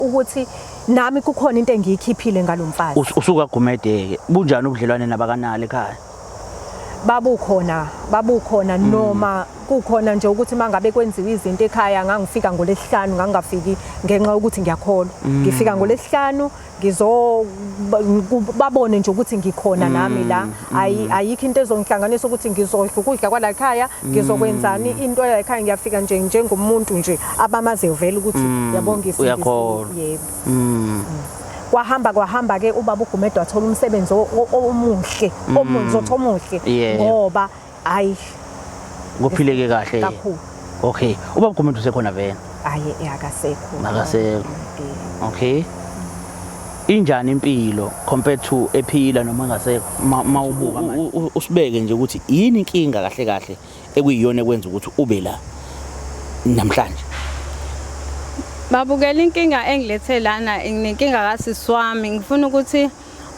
Ukuthi nami kukhona into engiyikhiphile ngalomfazi. Usuka Gumede ke. Bunjani ubudlelwane nabakanali ekhaya? Babukhona, babukhona noma kukhona nje ukuthi mangabe kwenziwa izinto ekhaya ngangifika ngolesihlanu, ngangingafiki ngenxa yokuthi ngiyakholwa. Ngifika ngolesihlanu ngizo babone nje ukuthi ngikhona nami la. Ayikho into ezongihlanganisa ukuthi ngizodla ukudla kwala ekhaya, ngizokwenzani into la ekhaya. Ngiyafika nje njengomuntu nje abamaziyo vele ukuthi yabo ngisindisiwe. Uyakholwa. Yebo. Kwahamba kwahamba ke, ubaba uGumede wathola umsebenzi omuhle, omuhle, omuhle, ngoba hayi. Kuphileke kahle. Kakhulu. Okay. Ubaba Gumede usekhona vele? Hayi, akasekho. Akasekho. Okay. Injani impilo compared to ephila noma engasekho, mawubuka manje? Usibeke nje ukuthi yini inkinga kahle kahle ekuyiyona ekwenza ukuthi ube la namhlanje? Babukela, inkinga engilethe lana, nginenkinga kasisi wami. Ngifuna ukuthi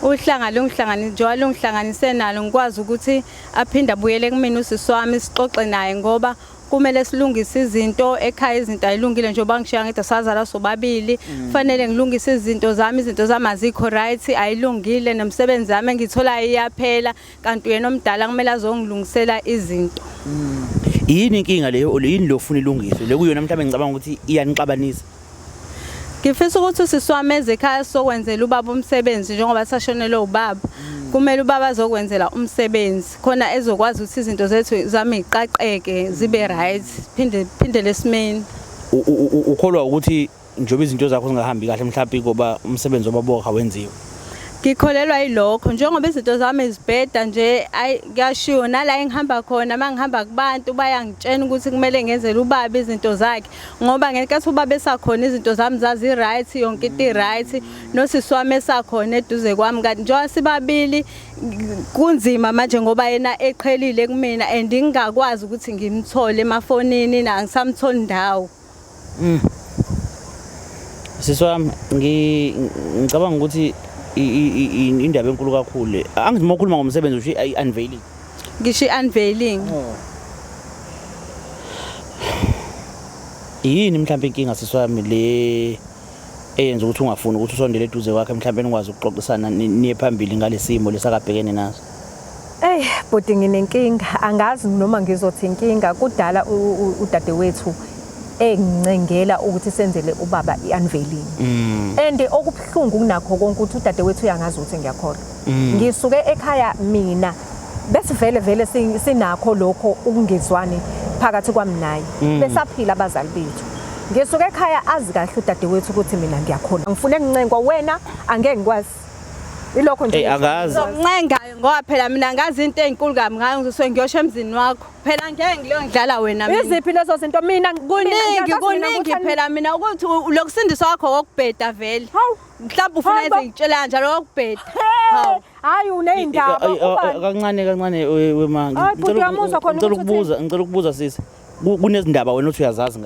uhlanga lungihlanganise njengoba lungihlanganise nalo, ngikwazi ukuthi aphinde abuyele kumina usisi wami, sixoxe naye, ngoba kumele silungise izinto ekhaya. Izinto ayilungile njengoba ngishiya ngithi sazala sobabili. Kufanele ngilungise izinto zami, izinto zami azikho right, ayilungile, nomsebenzi wami engitholayo iyaphela, kanti uyena omdala, kumele azongilungisela izinto. Yini inkinga leyo? Yini lo ufuna ilungiswe lekuyona mhlawumbe ngicabanga ukuthi iyanixabanisa? Ngifisa ukuthi usisi wami eze ekhaya sokwenzela ubaba umsebenzi, njengoba sashonelwe ubaba. Kumele ubaba azokwenzela umsebenzi khona ezokwazi ukuthi izinto zethu zami iqaqeke, zibe right, phinde phindele esimeni. Ukholwa ukuthi njengoba izinto zakho zingahambi kahle, mhlawumbe ngoba umsebenzi wobaba wakho awenziwe? Ngikholelwa yilokho, njengoba izinto zami zibheda nje. Ayi, kuyashiwo nala engihamba khona, uma ngihamba kubantu bayangitshena ukuthi kumele ngenzele ubaba izinto zakhe, ngoba ngenkathi ubaba esakhona izinto zami zazi-right, yonke into i-right, nosisi wami esakhona eduze kwami. Kanti njengoba sibabili kunzima manje, ngoba yena eqhelile kumina and ngingakwazi ukuthi ngimthole emafonini, angisamtholi ndawo. Sisi wami, ngicabanga ukuthi indaba enkulu kakhulu le. Angithi uma ukhuluma ngomsebenzi usho i-unveiling? Ngisho i-unveiling. Yini mhlawumbe inkinga, sisi wami, le eyenza ukuthi ungafuni ukuthi usondele eduze kwakhe, mhlawumbe nikwazi ukuxoxisana, niye phambili ngalesimo lesakabhekene naso? Ey bhuti, nginenkinga, angazi noma ngizothi inkinga. Kudala udadewethu engincengela ukuthi senzele ubaba i-unveiling, and okubuhlungu kunakho konke ukuthi udadewethu uyangazi ukuthi ngiyakholwa. Ngisuke ekhaya mina besivele vele sinakho lokho ukungezwani phakathi kwami naye, besaphila abazali bethu. Ngisuke ekhaya azi kahle udadewethu ukuthi mina ngiyakholwa. Ngifune ngincengwa wena, angeke ngikwazi ilokho nje. Ey, akazi. Ngizoncenga ngoba phela mina ngazi into ey'nkulu kabi ngayo, ngizosuke ngiyosho emzini wakho. Phela ngeke ngiloyo ngidlala wena mina. Iziphi lezo zinto? Mina Kuningi, kuningi phela mina ukuthi lokusindiswa kwakho kokubheda vele. Hawu. Mhlawumbe ufuna Hayi bo. ize ngitshela kanjalo kokubheda. Hawu. Hayi, uney'ndaba ubani? Kancane kancane, wema. Hayi, bhuti, uyamuzwa khona Ngicela ukuthi ukubuza, ngicela ukubuza sisi. Kunezindaba wena othi uyazazi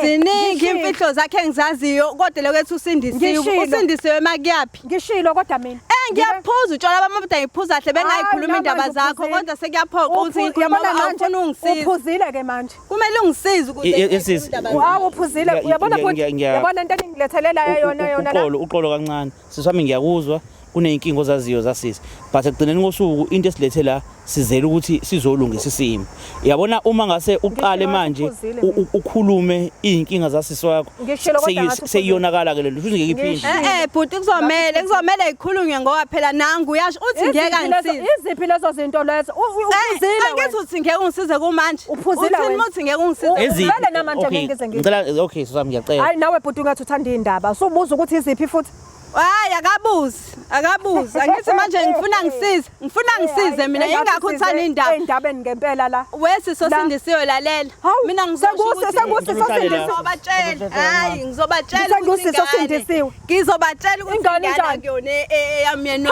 Ziningi Ngishilo. imfihlo zakhe engizaziyo, kodwa lokho usindisiwe. Ngishilo. Usindisiwe makuyaphi? Ngishilo kodwa mina. Eh, ngiyaphuza utshwala bami, kodwa ngiphuza kahle, bengayikhuluma Hayi, indaba namanje zakho, uphuzile. kodwa sekuyaphoqa ukuthi ngikhulume Uyabona ngoba manje, awufuni ungisiza. uphuzile ke manje. Kumele ungisize ukuze Sisi. indaba. Hawu, uphuzile. Uyabona futhi, uyabona into engilethelela yona yona la. Uxolo, uxolo kancane. Sisi wami, ngiyakuzwa, kuney'nkinga ozaziyo zasisi, but ekugcineni kosuku into esilethe la, sizele ukuthi sizolungisa isimo. Yabona, uma ngase uqale Ngishilo manje uphuzile ukhulume iy'nkinga zasisi wakho, Ngishilo kodwa ngathi uphuzile. seyiyonakala ke lento, futhi ngeke iphinde. Ngishilo. Eh eh bhuti, kuzomele ikhulunywe, ngoba phela nangu uyasho uthi ngeke angisize. Iziphi lezo zinto lezo? Uphuzile Angithi wena. uthi ngeke ungisize kumanje. Uphuzile Uthini wena. uma uthi ngeke ungisize? Eziphi? Vele namanje Okay, ngeke ngize ngicela, okay sisi wami, ngiyacela. Hayi nawe bhuti, ungathi uthanda iy'ndaba, usubuza ukuthi iziphi futhi. Hayi, akabuzi, akabuzi. Angithi manje ngifuna ngisize, ngifuna ngisize mina, ingakho uthanda indaba. Ey'ndabeni ngempela la. Wesiso La. sindisiwe, lalela. Hawu, Mina ngizosho ukuthi sekusiso sindisiwe. Ngizobatshela. Hayi, ngizobatshela ukuthi Sekusiso ingane. sindisiwe. Ngizobatshela ukuthi Ingane ingane injani? akuyona eyami yena.